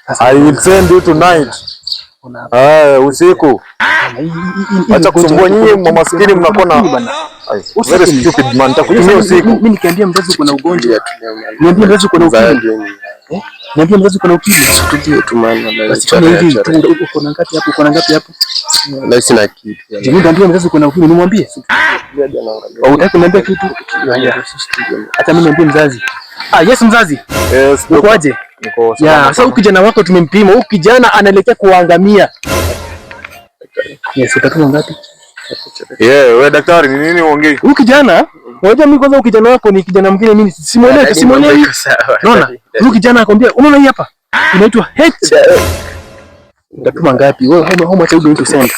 I will send you tonight. Ah, usiku. Acha kusumbua nyinyi mamaskini mnakuwa na Ai, very stupid man. Nitakutumia usiku. Mimi nikiambia mzazi uko na ugonjwa, niambie mzazi uko na ukimwi. Eh? Niambie mzazi uko na ukimwi. Tulie tu man. Basi fanya hivi, uko na ngapi hapo? Uko na ngapi hapo? Na sina kitu. Mimi niambie mzazi uko na ukimwi, nimwambie? Au unataka kuniambia kitu? Hata mimi niambie mzazi. Ah, yes mzazi. Yes, Uko aje? Niko Ya, sasa huyu kijana wako tumempima, huyu kijana anaelekea kuangamia. Yes, utatuma ngapi? Yeah, wewe daktari ni nini uongei? Huyu kijana, unajua mimi kwanza huyu kijana wako ni kijana mwingine mimi simuelewi, simuelewi. Unaona? Huyu kijana akwambia, unaona hii hapa? Inaitwa H. Utatuma ngapi? Wewe how much are you going to send?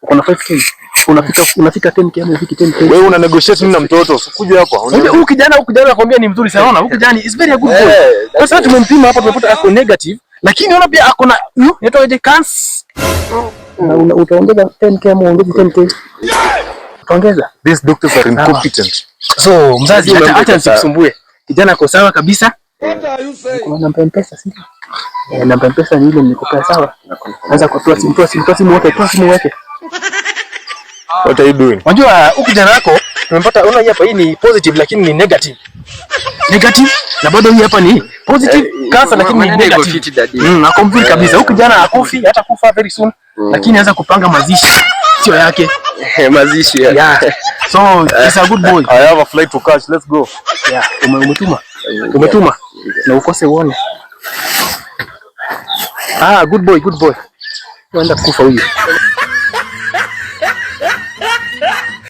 Uko na 5K. Unafika 10K ama ufiki 10K? Wewe una negotiate nini na mtoto? Kuja hapa. Unajua huyu kijana anakuambia ni mzuri sana. Unaona? Huyu kijana is very a good boy. Kwa sababu tumempima hapa tumepata ako negative, lakini unaona pia ako na inaitwa aje, cancer. Na utaongeza 10K ama uongeze 10K? Utaongeza? These doctors are incompetent. So mzazi, acha nisikusumbue. Kijana ako sawa kabisa. Kuna namba M-Pesa, si ndio? Eh, namba M-Pesa ni ile nilikupea, sawa? Anza kwa toa simu, toa simu, toa simu weke, toa simu weke. What are you doing? Unajua huyu kijana wako tumepata, unaona hii hapa, hii ni positive lakini ni negative. Negative na bado hii hapa ni positive cancer lakini ni negative. Ako mzuri kabisa. Huyu kijana hakufi, hata kufa very soon, lakini anza kupanga mazishi sio yake. Mazishi ya. Yeah. So he's a good boy. I have a flight to catch. Let's go. Yeah, umetuma. Umetuma. Na ukose uone. Ah, good boy, good boy. Unaenda kufa huyu.